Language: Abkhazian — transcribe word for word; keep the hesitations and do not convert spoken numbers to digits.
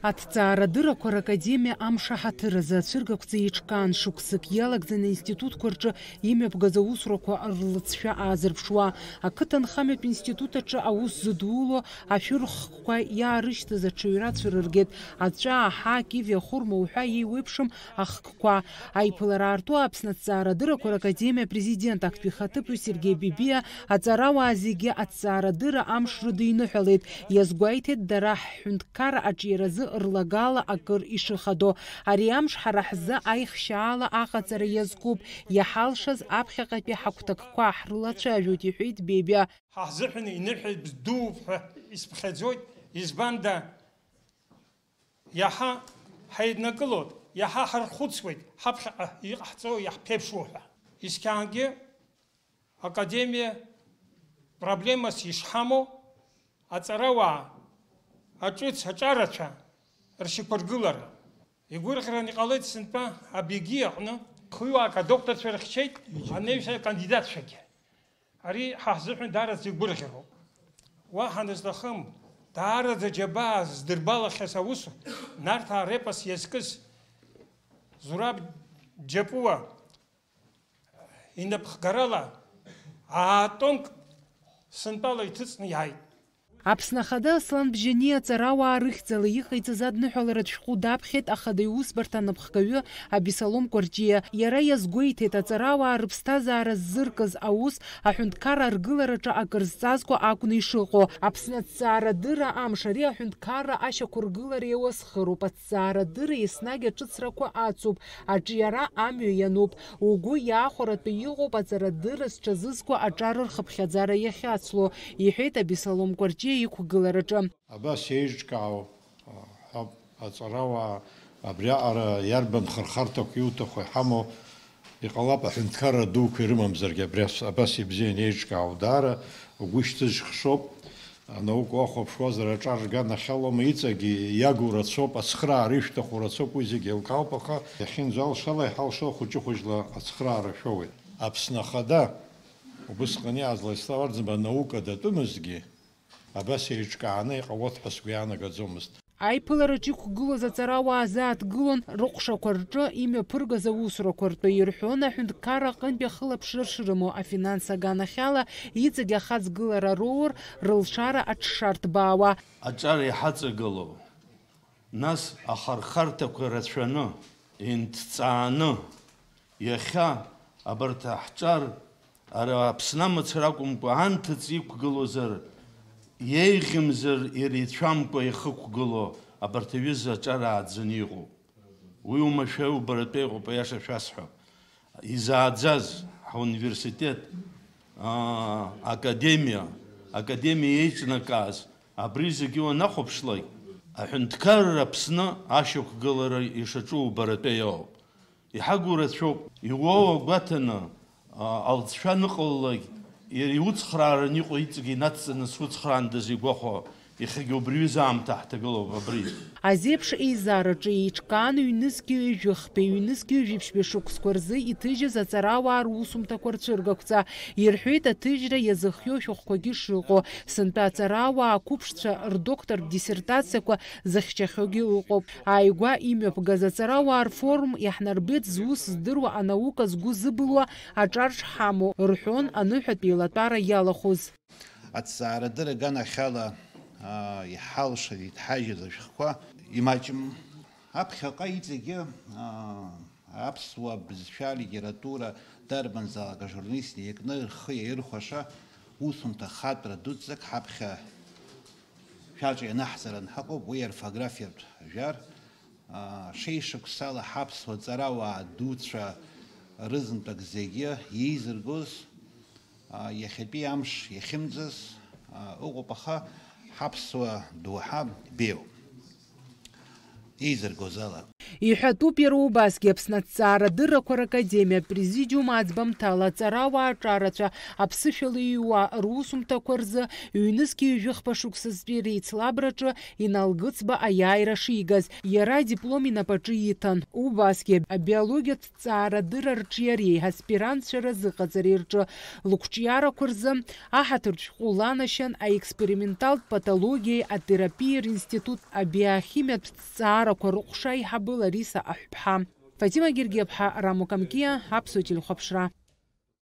Аҭҵаарадыррақәа ракадемиа амш аҳаҭыр азы ацәыргақәҵа еиҿкаан, шықәсык иалагӡаны аинститутқәа рҿы имҩаԥгаз аусурақәа рлыҵшәа аазырԥшуа, ақыҭанхамҩатә институт аҿы аус зыдуло ашәырхкқәа иаарышьҭыз аҽаҩра цәырыргеит, аҵәаа, аҳа, акиви, ахәырма уҳәа еиуеиԥшым ахкқәа. Аиԥылара аарту Аԥсны аҭҵаарадыррақәа ракадемиа апрезидент актәи ихаҭыԥуаҩ Сергеи Бебиа аҵарауаа зегьы аҭҵаарадырра амш рыдиныҳәалеит, иазгәеиҭеит, дара ҳҳәынҭқарра аҿиаразы рлагала акыр ишыхадоу. Ари амш ҳара ҳзы аихшьаала аҟаҵара иазкуп, иҳалшаз аԥхьаҟатәи ҳагәҭакқәа ҳрылацәажәоит, иҳәеит Бебиа. Ҳа ҳзыҳәан иныҳәа дууп ҳәа исԥхьаӡоит, избанда, иаҳа ҳаиднакылоит, иаҳа ҳархәыцуеит, ҳаԥхьаҟа иҟаҳҵо иаҳԥеиԥшуа ҳәа. Исқьангьы академиа проблемас ишҳамоу аҵарауаа, аҿыц, аҿарацәа ршьақәыргылара. Игәырӷьаран иҟалеит сынтәа абигьы аҟны хҩык адокторцәа рыхьчеит, анаҩс акандидатцәагьы. Ари ҳа ҳзыҳәан даараӡа игәырӷьароуп. Уаҳа назҭахым, даараӡа џьабаа здырбалахьаз аус, Нарҭаа репос иазкыз Зураб Џьапуа инапхгарала аа-тонк сынтәала иҭыҵны иааит. Аԥсны Ахада Аслан Бжьаниа аҵарауаа рыхьӡала иҟаиҵаз адныҳәаларатә шәҟәы даԥхьеит Ахада иусбарҭа анапхгаҩы Абисалом Кәарҷиа. Иара иазгәеиҭеит, аҵарауаа рыԥсҭазаара ззыркыз аус аҳәынҭқарра аргылараҿы акыр зҵазкуа акәны ишыҟоу. Аԥсны аҭҵаарадырра амш ари аҳәынҭқарра ашьақәыргылара иауасхыроуп, аҭҵаарадырра еснагь аҿыцрақәа ацуп, аҿиара амҩа иануп. Угәы иаахәаратәы иҟоуп аҵарадырра зҽазызкуа аҿар рхыԥхьаӡара иахьацло, иҳәеит Абисалом Кәарҷиа иқәгылараҿы. Абас еиҿкаау, ҳәа, аҵарауаа абриаҟара иарбан хырхарҭақәа иуҭаху иҳамоу, иҟалап аҳәынҭқарра дуқәа ирымамзаргьы абри ас-, абас ибзианы еиҿкаау, даара угәы шьҭызхшоуп. Анаука уахәаԥшуазар, аҿар рганахьалоума, иҵегьы иагу рацәоуп, ацхыраара ишәҭаху рацәоуп, уи зегьы еилкаауп, аха иахьынӡалшала иҳалшо хәыҷы-хәыҷла ацхыраара шәоуеит. Аԥсны Ахада, убысҟан иааз Владислав Арӡынба анаука датәымызҭгьы, абас еиҿкааны иҟалоит ҳәа сгәы иаанагаӡомызт. Аиԥылараҿы иқәгылоз аҵарауаа зааҭгылон рыҟәшақәа рҿы имҩаԥыргаз аусурақәа ртәы, ирҳәон аҳәынҭқарра аҟынтәи ахылаԥшра шрымоу, афинанс аганахьала иҵегь ахаҵгылара роур, рылшара аҽшарҭбаауа. Аҿар иҳаҵагылоу, нас ахырхарҭақәа рацәаны, инҭҵааны, иахьа абарҭ ҳҿар, ара Аԥсны амацара акәымкәа, анҭыҵ иқәгылозар, иеиӷьымзар ирицәамкәа ихықәгылоу абарҭ аҩыза аҿар ааӡаны иҟоуп. Уи оумашәа убаратәы иҟоуп, аиаша шәасҳәап. Изааӡаз ҳауниверситет, аа, академиа, академиа еиҿнакааз, абри зегьы уанахәаԥшлак, аҳәынҭқарра Аԥсны ашьақәгылара ишаҿу убаратәы иоуп. Иҳагу рацәоуп. Иуоу агәаҭаны, а, алҵшәа аныҟалалак, иара иуцхрааран иҟоу иҵегь инацҵаны суцхраандаз игәахәо, иахьагьы убри аҩыза аамҭа ҳҭагылоуп абри. Азеиԥш еизараҿы еиҿкаан ҩнызқьи ҩажәихԥеи, ҩнызқьи ҩажәиԥшьбеи шықәсқәа рзы иҭыжьыз аҵарауаа русумҭақәа рцәыргақәҵа, ирҳәеит аҭыжьра иазыхиоу шәҟәқәагьы шыҟоу. Сынтәа аҵарауаа ақәыԥшцәа рдоктортә диссертациақәа зыхьчахьоугьы ыҟоуп. Ааигәа имҩаԥгаз аҵарауаа рфорум иаҳнарбеит зус здыруа анаука згәы зыбылуа аҿар шҳамоу, рҳәон аныҳәатә еилатәара иалахәыз. Аҭҵаарадырра аганахьала, аа, иҳалшаз, иҭҳажьыз ашәҟәқәа имаҷым. Аԥхьаҟа иҵегьы, аа, аԥсуа бызшәа, литература, дарбанзаалак ажурналист иакны рхы иаирхәаша усумҭа хатәра дуӡӡак ҳаԥхьа шәаҿа ианаҳҵаран ҳаҟоуп, уи аорфографиатә жәар, аа, шеишықәсала ҳаԥсуа ҵарауаа дуцәа рызынтәык зегьы иеизыргоз, аа, иахьатәи амш иахьымӡаз, аа, ыҟоуп, аха ҳаԥсуа доуҳа беиоуп. Еизыргоз ала. Иҳәатәуп иара убасгьы Аԥсны аҭҵаарадыррақәа ракадемиа апрезидиум аӡбамҭала аҵарауаа аҿарацәа аԥсышәала иҩуа русумҭақәа рзы ҩнызқь ҩажәи хԥа шықәсазтәи реицлабраҿы Инал Гыцба аиааира шигаз, иара адиплом инапаҿы иҭан. Убасгьы абиологиатә ҭҵаарадырра рҿиареи аспирантцәа рзыҟаҵареи рҿы лықәҿиарақәа рзы аҳаҭыртә шәҟәы ланашьан аексперименталтә патологиеи атерапиеи ринститут абиохимиатә ҭҵаарақәа рыҟәша аиҳабы Лариса Аҳәԥҳа. Фатима Гергиаԥҳа, Рамо Камкиа, Аԥсуа телехәаԥшра.